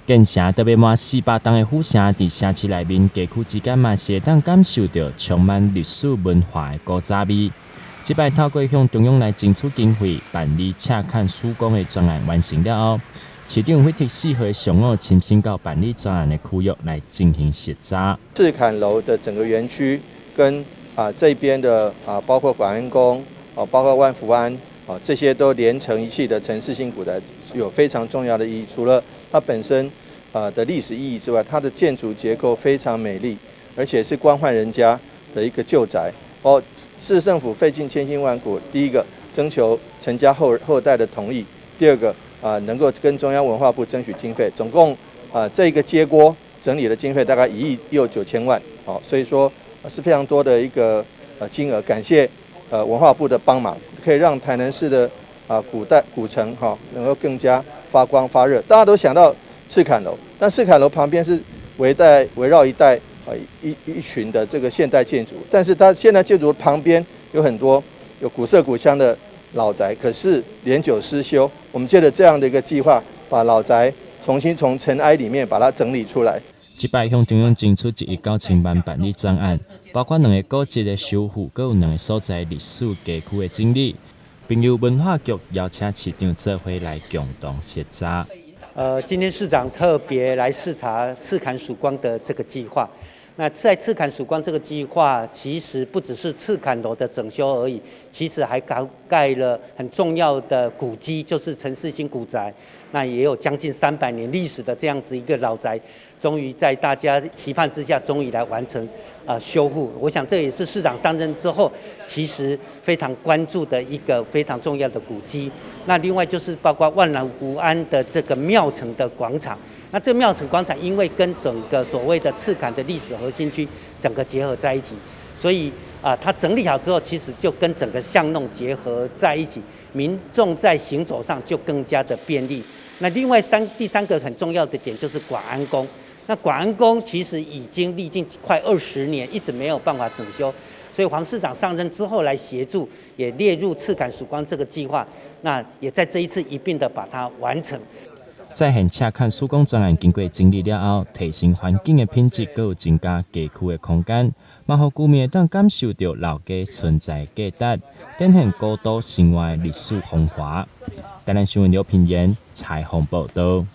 建成著欲滿400冬的府城，佇城市內面街區之間嘛，是會當感受著充滿歷史文化的古早味。這擺透過向中央來爭取經費，辦理赤崁曙光的專案完成了後，市長委託4號上午親身到辦理專案的區域來進行視察。赤崁樓的整個園區跟這邊的包括廣安宮啊，包括萬福庵啊，這些都連成一氣的陳氏新古宅，有非常重要的意義。除了它本身的歷史意義之外，它的建築結構非常美麗，而且是官宦人家的一個舊宅。哦，市政府費盡千辛萬苦，第一個徵求陳家後代的同意，第二個能夠跟中央文化部爭取經費，總共這個揭鍋整理的經費大概1億又9千萬，哦，所以說是非常多的一個金額。感謝文化部的幫忙，可以讓台南市的古代古城哈能夠更加發光發熱。大家都想到赤崁樓，但赤崁樓旁邊是圍繞一帶一群的這個現代建築，但是它現代建築旁邊有很多有古色古香的老宅，可是年久失修。我們借著這樣的一個計劃，把老宅重新從塵埃裡面把它整理出來。這擺向中央爭取1億9千萬辦理專案，包括兩个古蹟的修復，閣有兩个所在歷史街區的整理，並由文化局邀請市長做伙來共同視察。今天市長特別來視察赤崁曙光的這個計劃。那在赤崁曙光這個計劃，其實不只是赤崁樓的整修而已，其實還涵蓋了很重要的古蹟，就是陳氏新古宅。那也有將近300年歷史的這樣子一個老宅，終於在大家期盼之下，終於來完成修復。我想這也是市長上任之後，其實非常關注的一個非常重要的古蹟。那另外就是包括萬福庵的這個廟埕的廣場。那這個廟埕廣場因為跟整個所謂的赤崁的歷史核心區整個結合在一起，所以它整理好之後，其實就跟整個巷弄結合在一起，民眾在行走上就更加的便利。那另外第三個很重要的點就是廣安宮。那廣安宮其實已經歷經快20年，一直沒有辦法整修，所以黃市長上任之後來協助，也列入赤崁曙光這個計劃，那也在這一次一併的把它完成。再現赤崁曙光專案經過整理了後，提升環境的品質，閣有增加街區的空間，嘛予居民會當感受著老街存在價值，展現古都生活的歷史風華。台南新聞劉品言採訪報導。